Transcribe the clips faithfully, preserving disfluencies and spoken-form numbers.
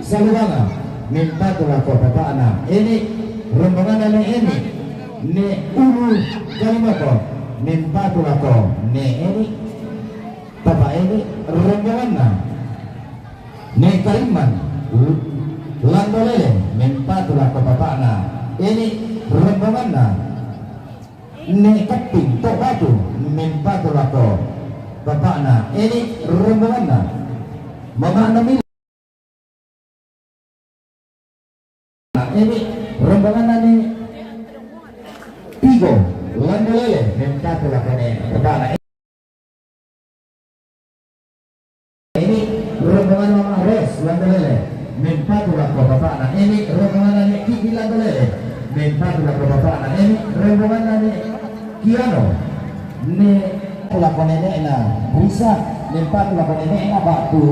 Salubanga, mempatu lako bapakna Eni, rombonganna Ne Eni, Ne Ulu Kalimoko, mempatu lako Ne Eni, Papa Eni, rombonganna Ne Karimman, Lando Lele, mempatu lako bapakna Eni, rombonganna Ne Kepping, Tok Batu, mempatu lako bapakna Eni, rombonganna Mama Nomil Eni, rombonganna Ne Pigo, Lando Lele, mempatu lako Ne bapakna Eni, rombonganna Mama Ros, Lando Lele, mempatu lako bapakna Eni, rombonganna Ne Kiki, Lando Lele, mempatu lako bapakna Eni, rombonganna Ne Kiano, Ne lako nenekna Brisa, mempatu lako nenekna ba'tu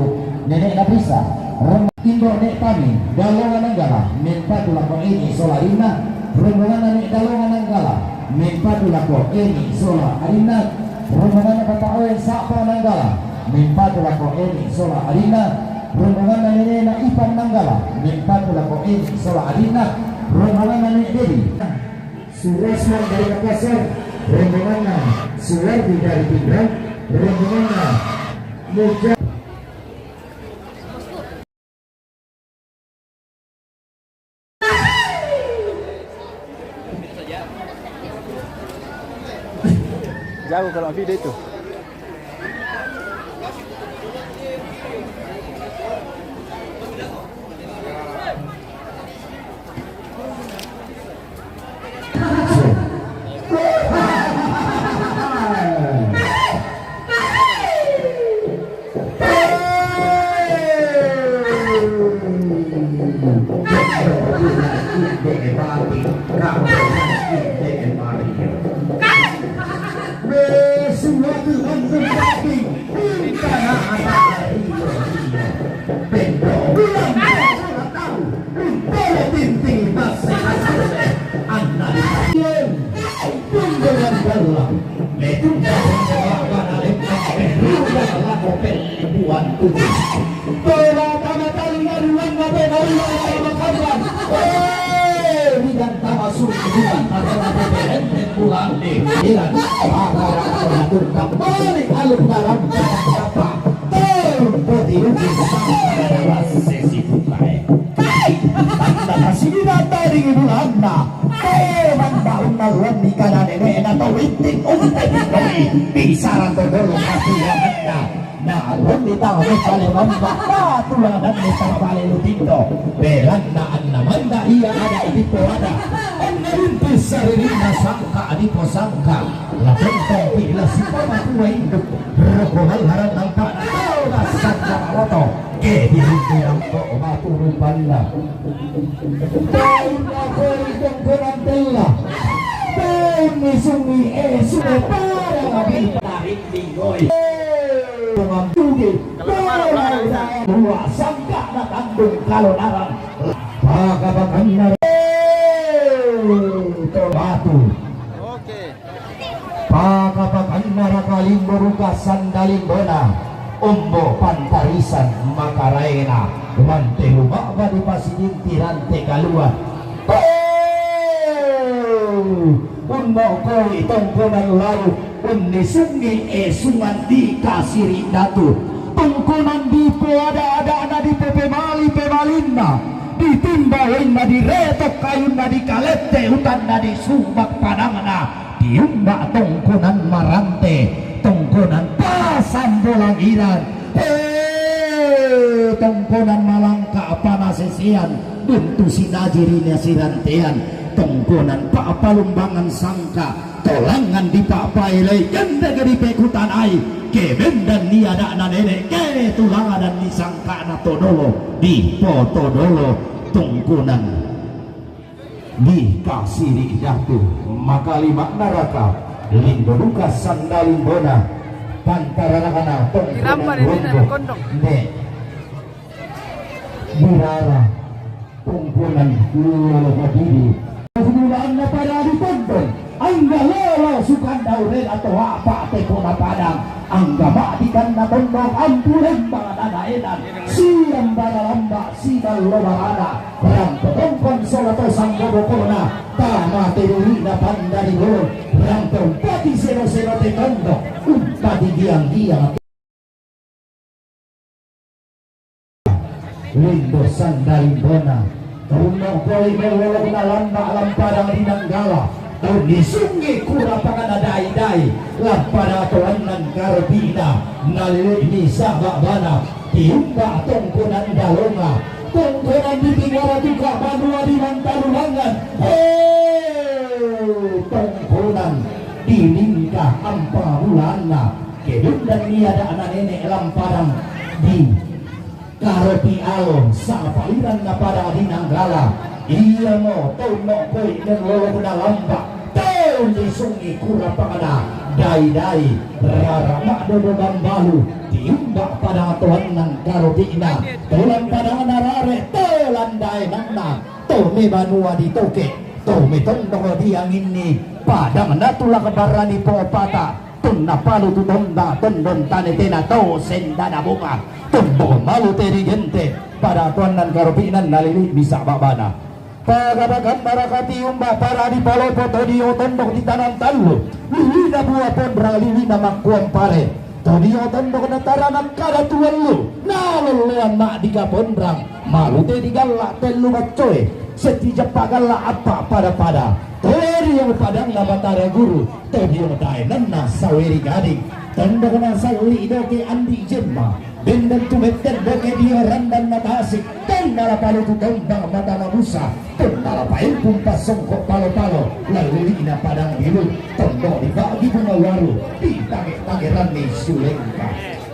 nenekna Brisa. Rom-, Indo' Ne Tami, Dalonga Nanggala, mempatu lako Eni sola arinna, rombonganna Ne Dalonga Nanggala, mempatu lako Eni sola arinna, rombonganna Papa Oen Sa'pa Nanggala, mempatu lako Eni sola arinna, rombonganna nenena Ipan Nanggala, mempatu lako Eni sola arinna, rombonganna Ne Dedi. Surasman dari Makassar, rombonganna Suwardi dari Pinrang, rombonganna Muja. Jago kalau video itu. Pole tinting base asuse, anna dipatien, pundongan dallang, metumba sembah bana lemma, meruda lako pelle buan tuju. Tola tama tali aduan na pena ulang tama kamban. Eh, bidan tama suri bulan, tama tama pepelenten bulan di. Bidan, para tama turkam balik alun dalam kata. Tempo tiru kita pada sesi buka, eh. Tanda kasih binatang di bulanna. Eh, bang baun naruan di kanan nenek na tau inting umpe dikoi. Bicara todolo kasih ya. Nah, alun di tahu kali bang batu ladan di tahu kali lu tindo. Belanna anna manda iya ada di po ada. Anna runtu sariri na sangka di po sangka. La pentong pila si pamatua induk. Roko hal haran nampak na tau na sangka maloto. Ke di runtu nampak batu rupanna. Taun na kori tongkonan tella. Taun ni sungi, eh, sungi pada ngabi tarik di goi. Pengampugi. Kalau marah, marah, bisa. Dua sangka na tanggung kalau narang. Pakapakanna. Eh, to batu. Oke. Pakapakanna raka limbo ruka sandalimbona, ombo pantarisan makaraena, rante luma'ba dipasijinti rante kalua. Teu! Unno'koi tongkonan lalu, unnisungi esungan dikasiri datu. Tongkonan dipoada-ada'na dipepemali-pemalinna, ditimba oinna, diretok kayunna, dikalette utanna, disubak padangna. Tiumba tongkonan marante, tongkonan pasambolang iran, eh, tongkonan malangka panasesean, buntu sinajiri nasirantean, tongkonan pa'palumbangan sangka, tolangan dipa'paelei, gendege dipekutan ai, kebendan niada'na nene, ke tuladan nisangka'na todolo, dipotodolo tongkonan. Dikasiri datu, makalima naraka, lindo duka sandalimbona, pantaranakana tongkonan. Dirampa deh, ini lombok, kondong. Ne. Dirara, tongkonan lolo hadiri. Sumulaanna pada ditongkon, angga lolo sukandau rela toha pa'tepona padang. Angga ma'dikanna tondok ampu lembang nanaenan, siambara lamba' siballo barana, rampo tongkon sola to sanggoboko'na, tama te diri'na pandari bolong, rampo umpati sero-sero te tondok, umpati giang-giang. Lindo sanda lindona, tau nokkoi mellolokna lamba' lampadang ri Nanggala, tau nisungi kura pangana dai-dai, lampadang toannan karopi'na, nalili'ni saba' bana, tiumba tongkonan dalonga, tongkonan di Tingara tuka banua di Mantarulangan, hei, tongkonan di lingka ampa bulanna, kedundan niada'na nene' lampadang di Karopi alo, sapaliranna padang ri Nanggala, iamo tau nokkoi mellolokna lamba', tau nisungi kura pangana dai-dai, rara ma'dodo bambalu, tiumba padang toannan karopi'na, to lampadangna rare, to landaenanna, to mebanua ditoke', to metondok dianginni, padang natulak barani popata, tonna palu tu tomba tondon tane tena to sendana bonga, tondok malu te digente, pada toannan karopi'na nalili'ni saba' bana. Pagabakan baraka tiumba pada di palopo to dio tondok di tanang tallu, lili'na bua ponrang lili'na makkuang pare, to dio tondok natara nakkada tuallu, nalolloan ma'dika ponrang, malu te digalla' tellu baccoe, setti jappa galla' appa' pada-pada, to dio padanna Batara Guru, to dio daenanna Saweri Gading, tondok nasalli' doke Andi' Jemma, benden tu metten doke dio randanna tasik, tonnala palu tu tombang mata mabusa, tonnala paempung passongko' palo-palo, lallili'na padang biru, tondok di bagi bunga waru, di tange-tange ranni sulengka.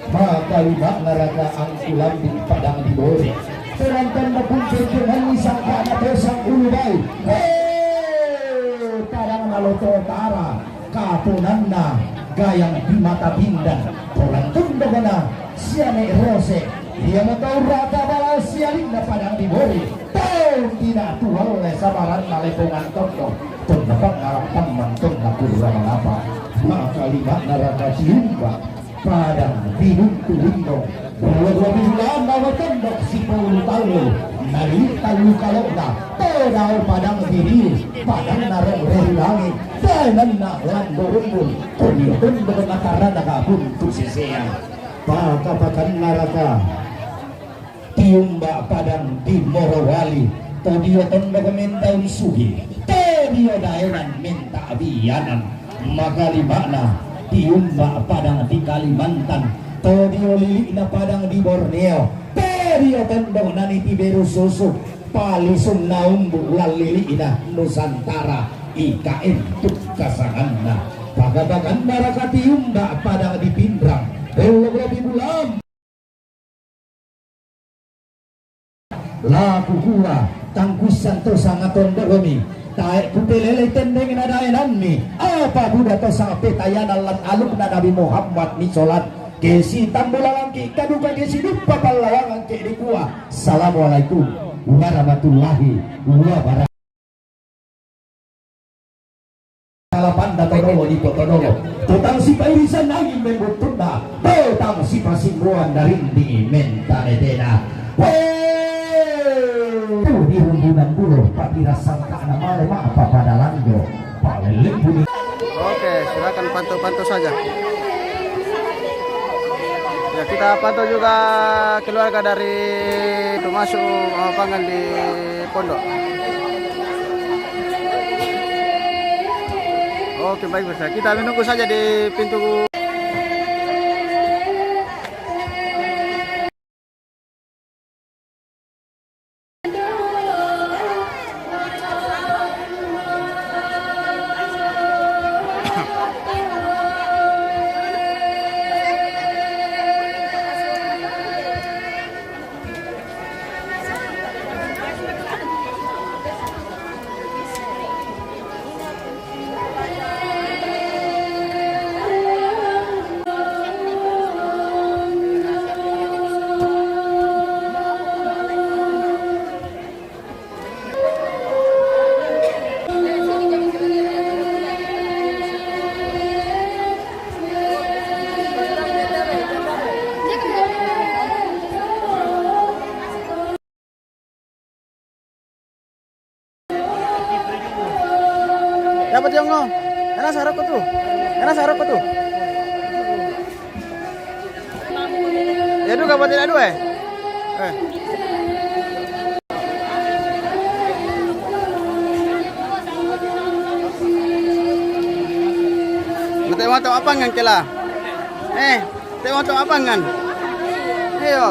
Maka lima'na raka angku lambi' padang di bore. Perantanna pun tentu manni sangka'na tosang ulu bai. Hei, padang naloto tara, kaponanna gayang di mata pindan. Porang tundokna siane rose. Iamo tau rata bala sialinna padang di bore. Tau tina tualle sabaranna lepongan tondok. Tonna pangarappang mantonna kurra manapa. Maka lima'na raka tiumba. Padang binuntu lindong, dua-dua bulan nawa tondok sipulu tallu, nari tallu kalo'na, to dao padang diri, padang narong reri langit, daenanna lando rumbul, to dio tondok natarana kabuntu seseang. Paka-pakan naraka. Tiumba padang di Morowali, to dio tondok mentaun sugi, to dio daenan menta bianan, maka lima'na tiumba padang di Kalimantan, to dio lili'na padang di Borneo, to dio tondok nani tiberu susu, palisunna umbu lallili'na Nusantara, I K N tu kasanganna, paka-pakan naraka tiumba padang di Pinrang, bello-bello di Bulam. La kukua, tang kuissan to sangatondo'mi, tae' kupelelei tendengna daenammi, apa buda to sangpetayanan lan alukna Nabi Muhammad misolat, ke sitambulalangki kaduka ke siduppa pallawangangki dikua, Assalamualaikum warahmatullahi wabarakatuh. Kalapanda todolo di potodolo. Tutang sipairisan angin membuttunna. Tutang sipasimbuan darinding mentanetena. Hei! Di rumbunan bulo, pati rasangkana male ma'pa pada lanjo. Paleleng budi. Oke, silakan pantau-pantau saja. Ya, kita pantau juga keluarga dari termasuk, eh, pangan di pondok. Oke, baik, pemirsa. Kita menunggu saja di pintu. Dapat yang no. Enak sarap tuh. Enak sarap tuh. Ya, duka buat tidak dua, eh. Eh. Mata-mata apa ngan kela? Eh, mata-mata apa ngan? Ayo.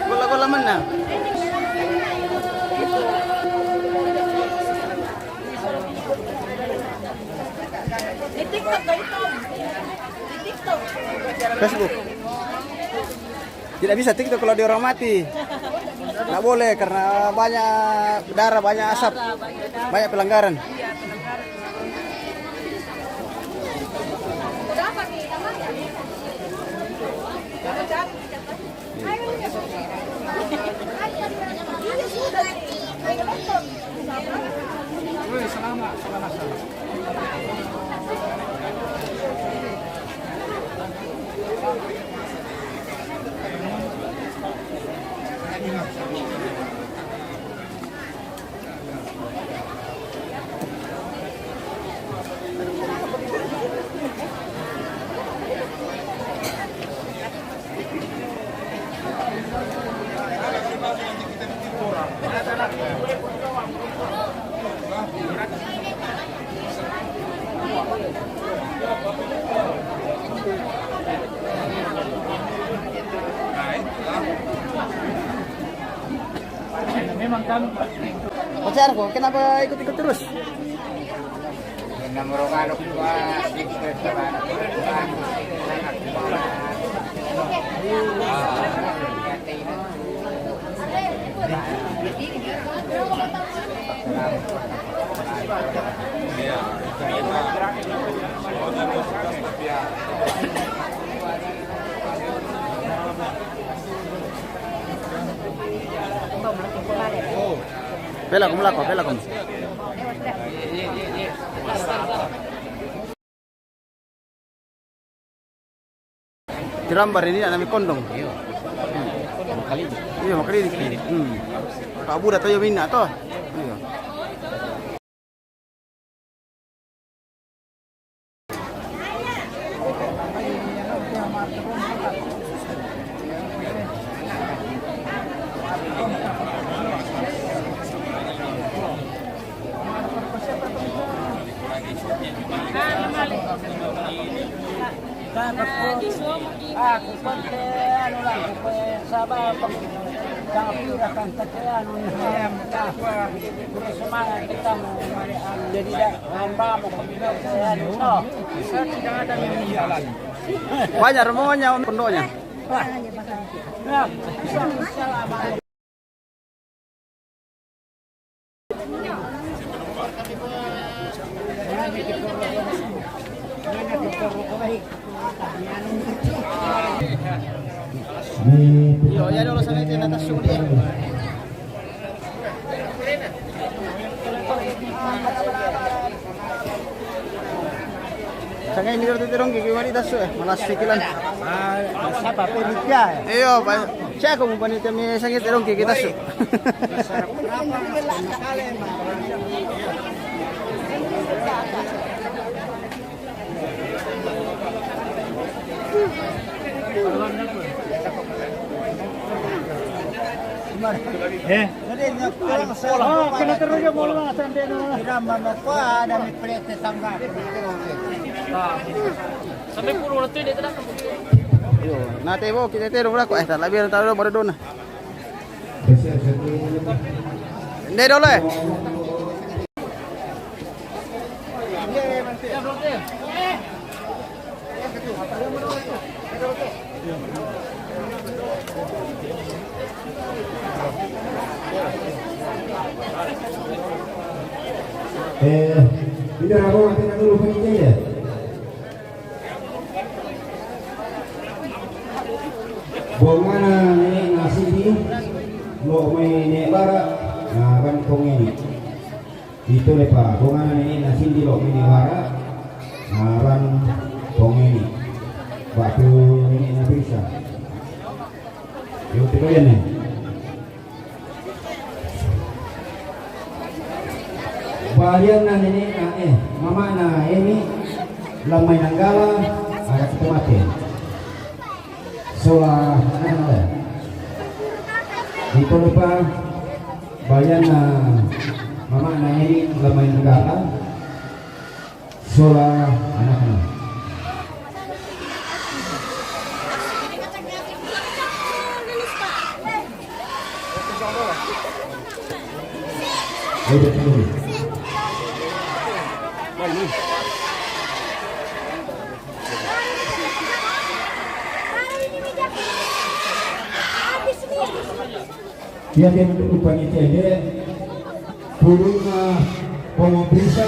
Gola-gola mana? Facebook. Tidak bisa TikTok kalau ada orang mati. Tidak boleh karena banyak darah, banyak asap, banyak pelanggaran. Pacarku, kenapa ikut-ikut terus? Pela kum lako, pela kum. Tirambar ini anak mi kondong. Iyo. Makali. Iyo, makali. Hmm. Kak Buda toyo minna to. Iyo. Aku pake anu lah, aku pake sabar, pake tapi udah kan kata anu nah, apa, udah semangat kita mau jadi dah hamba mau pake anu, no. Banyak rombongannya, pondoknya. Wah. Ya. Iyo, ya dulu sana itu nata suli. Sanga ini dulu terong gigi wali tasu, eh, malas pikiran. Ah, siapa? Panitia, eh? Iyo, Pak. Siapa mau panitia mi sanga terong gigi tasu? Eh? Ah, kena terus ya, bola, sampai no. Tidak menopo ada mi pelete tangga. Sampai puluh nanti dia kena. Iyo, nanti mau kita terus berlaku, eh, tak lebih tahu baru dona. Ndai dole. Eh, ini aku nanti dulu pergi ya. Bongana nenek na Sindi, lo mai nenek bara, na ran pongeni. Itu lepa, bongana nenek na Sindi lo mai nenek bara, na ran pongeni. Batu nenek na bisa. Yo, tiga ya nih. Balianna nene'na, eh, mama'na Eni, la mai Nanggala, aga to mate. Sola anakna. Ditolong pa balianna mama'na Eni, la mai Nanggala, sola anakna. Iate na dulu panitia de, puruna Pong Brisa,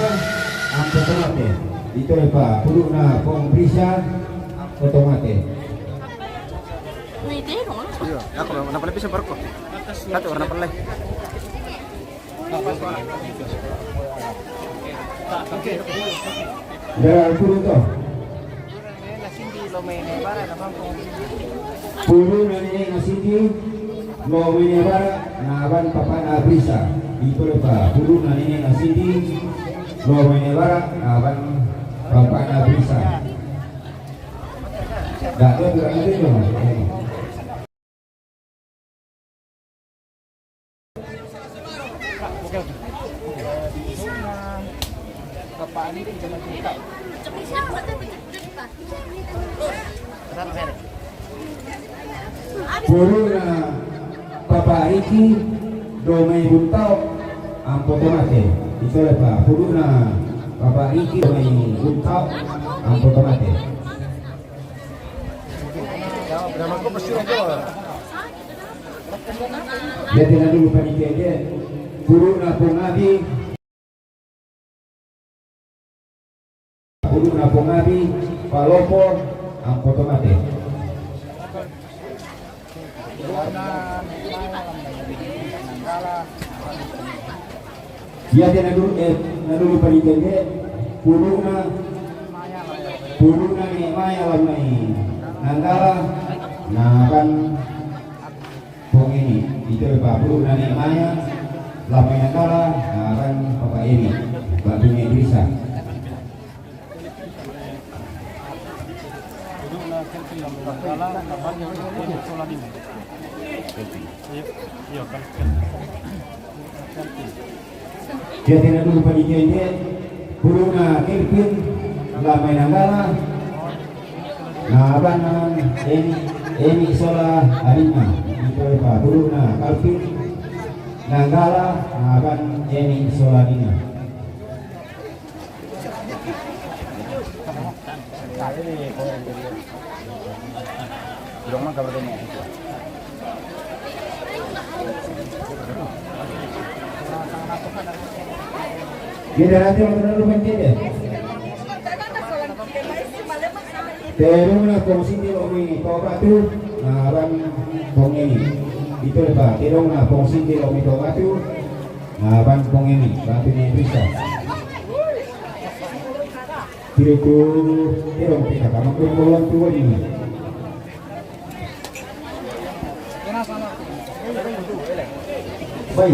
ampo to mate. Ditolong pa, puruna Pong Brisa, ampo to mate. Iya, aku na pala bisa barko. Satu warna pala. Dara purun to. Puruna nene'na Sindi, lo mai Nia Bara, naban papa'na Brisa. Ditolong pa, puruna nene'na Sindi, lo mai Nia Bara, naban papa'na Brisa. Dah, dia bilang itu dong. Puruna Papa Riki, do mai Buntao, ampo to mate. Ditolong pa, puruna Papa Riki, do mai Buntao, ampo to mate. Iate na dulu panitia de, puruna Pong Abi, puruna Pong Abi, Palopo, ampo to mate. Iate na dulu, eh, na dulu panitia de, puruna, puruna Nia Maya la mai Nanggala, naban Pong Eni. Ditolong pa, puruna Nia Maya la mai Nanggala, naban Papa Eni, bantu Nia Brisa. Iate na dulu panitia de, puruna Kelvin, la mai Nanggala, naban Eni, Eni sola adikna. Ditolong pa, puruna Kelvin, Nanggala, naban Eni sola adikna. Beda nanti waktu dulu main dia. Tedong na Pong Sindi lo mai Tobatu, naban Pong Eni. Ditolong pa, tedong na Pong Sindi lo mai Tobatu, naban Pong Eni, bantu Nia Brisa. Tiro tu, tedong kita kamu tu, kawan tu ini. Bai.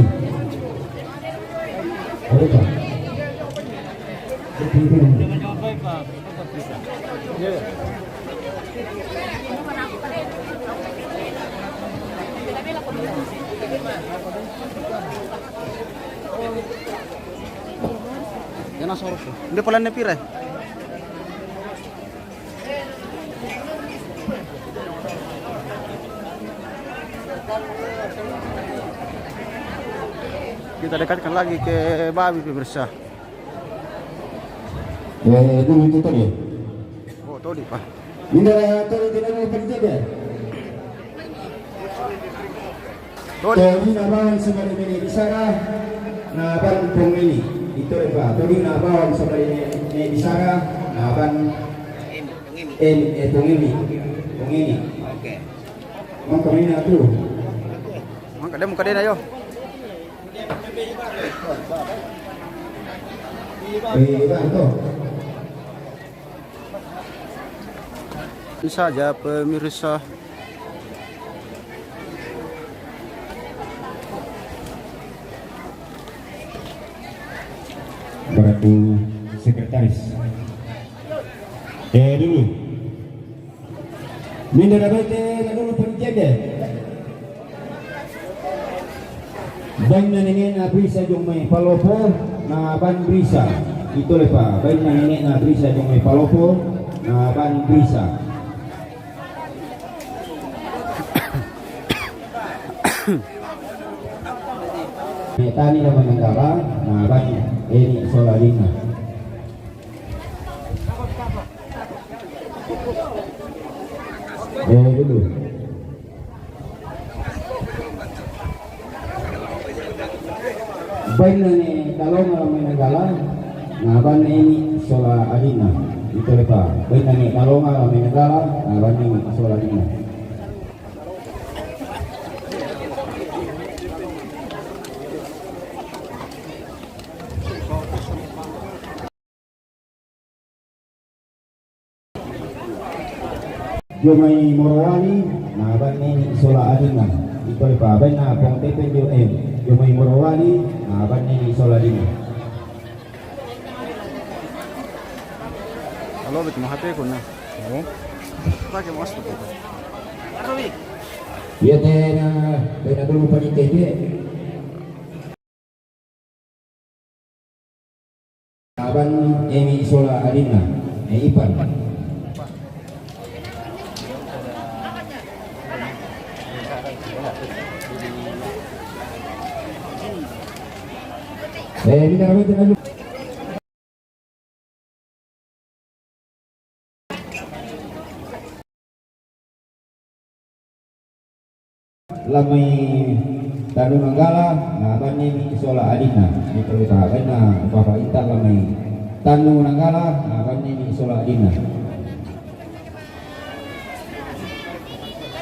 Boleh, Pak? Betul, betul. Yana soro po. Nde pala ne pira? Kita dekatkan lagi ke babi, pemirsa. Eh, dulu itu tadi ya? Oh, tadi, Pak. Ini dah tadi tidak mau pergi deh. Todi. Todina bawang sola ri nene' bisara, naban Pong Eni. Ditolong pa, todina bawang sola ri nene' bisara, naban Eni, eh, Pong Eni. Pong Eni. Oke. Mangka mai na tu. Mangka demo kadena yo. Eh, bang to. Ini saja pemirsa. Sekretaris. Eh, dulu. Minda na bete na dulu panitia. Bainna nenena Brisa jong mai Palopo, na ban Brisa. Itu lepa. Bainna nenena Brisa jong mai Palopo, na ban Brisa. Metani la mai Nanggala, na ban Eni sola adinna. Eh, dulu. Bainna ne Dalonga la mai Nanggala, na ban Eni sola adinna. Itu lepa. Bainna ne Dalonga la mai Nanggala, na ban Eni sola adinna. Jomai Morowali, na ban Eni sola adinna. Itu lepa bainna pong tepen jo em. Jomai Morowali, na ban Eni sola adinna. Halo, bikin H P ku na. Oh. Pakai mouse begitu. Iya, tena, tena dulu panitia. Aban Emi sola adinna, eh, Ipan. Eh, ini namanya tena dulu. La mai Tanu Nanggala, na ban Eni sola adinna. Itu lepa bainna Papa Intan la mai Tanu Nanggala, na ban Eni sola adinna.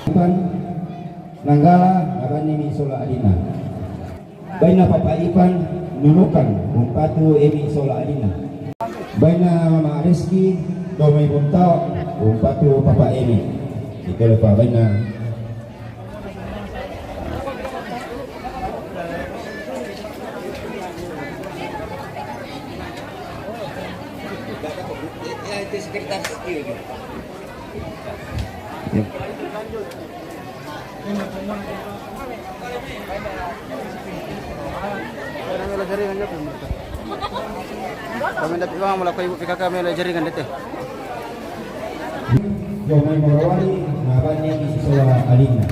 Ipan Nanggala, na ban Eni sola adinna. Bainna Papa Ipan Nunukan, umpatu Emi sola adinna. Bainna Mama Rizky, do mai Buntao, umpatu Papa Emi. Itu lepa bainna. Kami dapit bang mula kau ibu P K K mela jaringan dete. Jomai Morowali, na ban Eni sola adinna.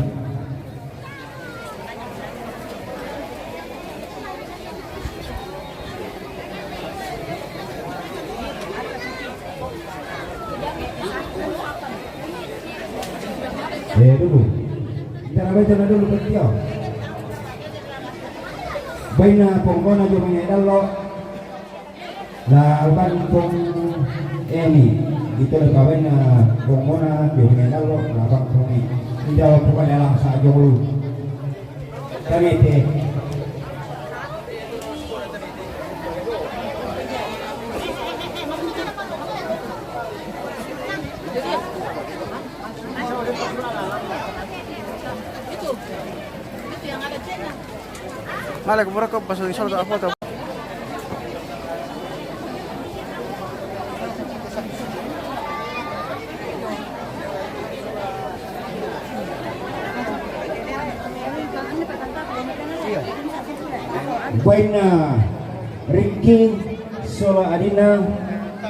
Eh, dulu. Kita na baca na dulu panitia. Bainna pong mona jomai Dallo. Na ban pong Eni. Itu lepa bainna pong mona jomai Dallo. Na ban pong Eni. Ida pokoknya lang sa jong lu. Kami te. Mala ko mura ko paso isol ka foto. Bainna Ricky sola adinna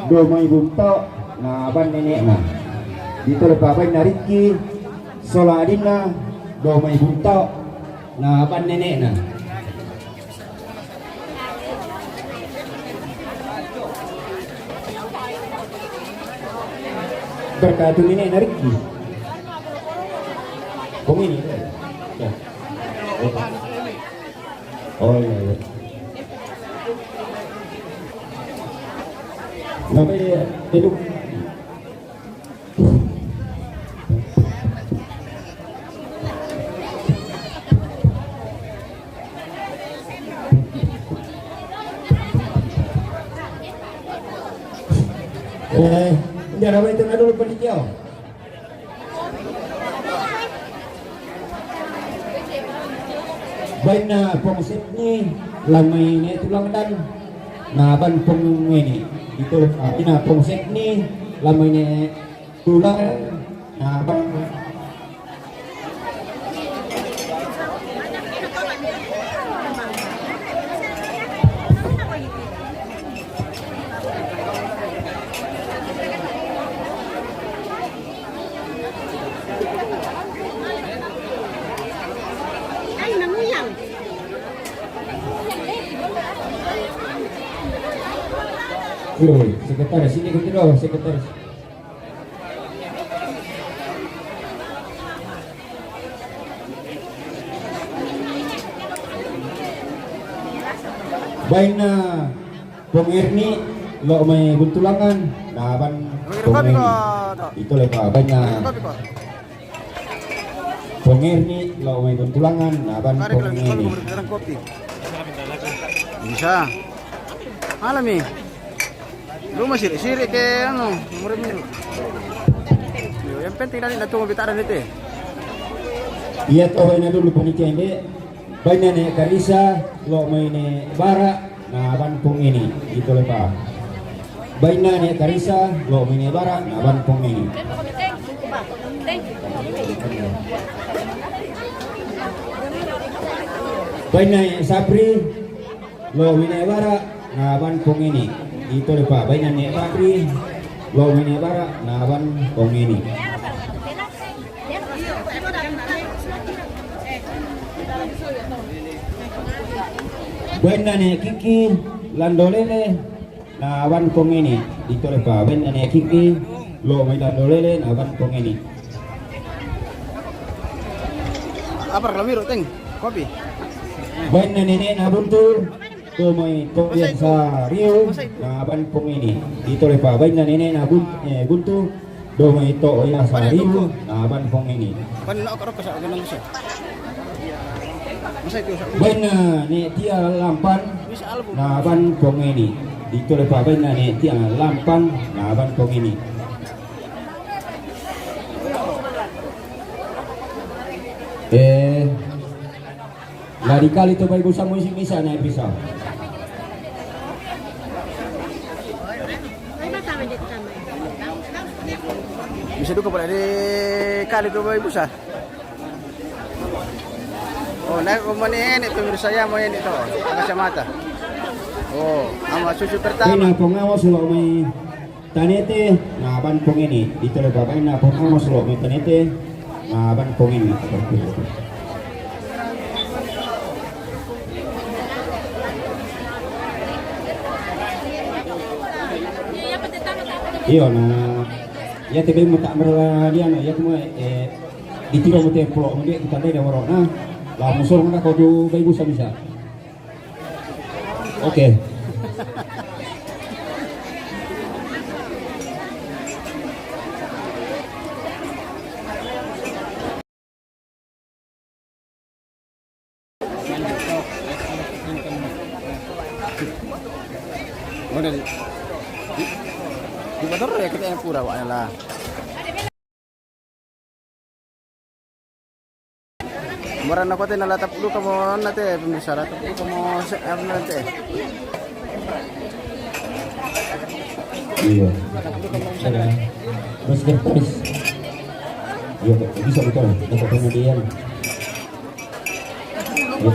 do mai Buntao na ban nenekna. Itu lepa bainna Ricky sola adinna do mai Buntao na ban nenekna. Berkatu nenekna Ricky. Kong ini. Ya. Oh iya, iya. Namanya Edu. Eh, dia namanya itu dulu panitia. Bainna pong Sydney la mai ne tulang dan. Na ban pong ini. Itu, ah, ina pong set ni, lamai ne tulang. Na ban. Ay, nanguyang. Uy, sekretaris, sini ke dulu, sekretaris. Baina Pong Erni, lo mai Buntulangan, na ban Pong Erni. Itu lepa, baina. Pong Erni, lo mai Buntulangan, na ban Pong Erni. Bisa. Alami. Lu masih sirik ke anu, murid-murid. Yo, yang penting tadi nak tunggu bitaran itu. Iya, toh, ini dulu panitia ini. Baina ne Karisa, lo mai ne Bara, na ban Pong Erni. Itu lepa. Baina ne Karisa, lo mai ne Bara, na ban Pong Erni. Baina ne Sapri, lo mai ne Bara, na ban Pong Erni. Itu lepa. Baina ne Sapri, lo mai ne Bara, na ban Pong Erni. Baina ne Kiki, Landolele, na ban Pong Erni. Itu lepa. Baina ne Kiki, lo mai Landolele, na ban Pong Erni. Apa kalau miru, Teng? Kopi. Baina ne ne na Buntu. Tomai to biasa Rio, na ban Pong Erni. Itu lepa. Baina ne ne na Bun-, eh, Buntu. Tomai to biasa Rio, na ban Pong Erni. Pan nak karo pesak dengan bisa. Masa itu sak. Baina ne Tia Lampan, na ban Pong Erni. Itu lepa. Baina ne Tia Lampan, na ban Pong Erni. Eh, Lari kali tu bai busa musik bisa naik bisa. Bisa duka pala di kali tu bai busa. Oh, naik rumah ni, ini pemirsa ya, mau ini tu, kacamata. Oh, sama susu pertama. Ini pengawas lo mai. Tanete, na ban Pong Erni. Itu lepa. Baina Pong Amos lo mai Tanete, na ban Pong Erni. Iyo, na, ya te be mata merah dia, na, ya kuma, eh, ditiro mate pulo mate kita dai da waro, na, la musur na ko tu bai busa bisa. Oke. Model di, di motor ya kita yang pura, Pak, lah. Murah na kote na latap dulu kamu nanti, pemirsa, latap dulu kamu se-, apa nanti? Iya. Ada. Terus, terus. Iya, bisa buka. Dapat pembelian. Iya.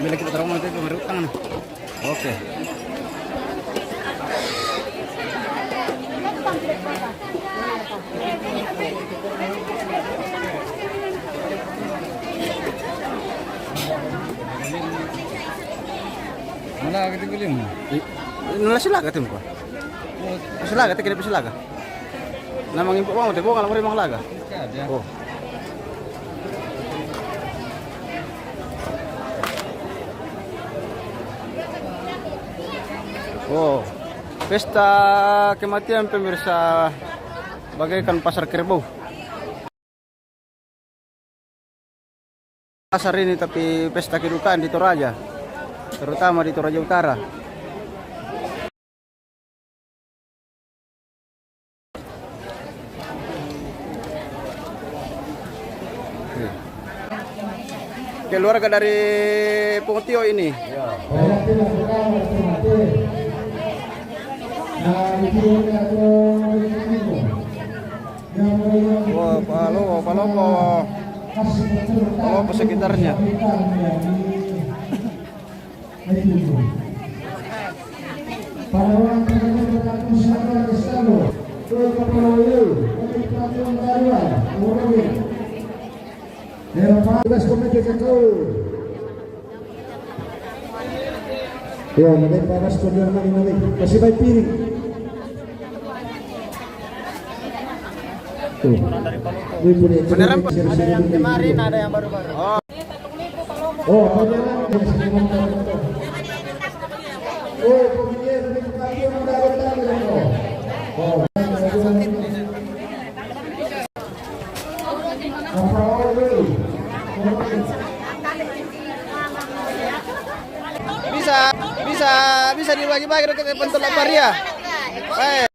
Bila kita taruh nanti pemerutang. Oke. Mana kita bilang? Nala silaga tu, Pak. Silaga, kita kena silaga. Namang impok mau tebo kalau mau laga. Oh. Wow. Pesta kematian, pemirsa, bagaikan pasar Kerbau. Pasar ini, tapi pesta kedukaan di Toraja, terutama di Toraja Utara. Keluarga dari Pungut Tio ini. Wah, palopo, palopo. Palopo sekitarnya. Era panas komete kakau. Yo, na dai panas ko dia mani na dai. Kasi bai piring. Tuh. Beneran, Pak. Ada yang kemarin, ada yang baru-baru. Oh. Oh, apa dia? Oh, pemilihan di Bupati yang udah ada tadi, oh. Oh. Bisa, bisa, bisa dibagi-bagi ke bentuk lapar ya. Eh.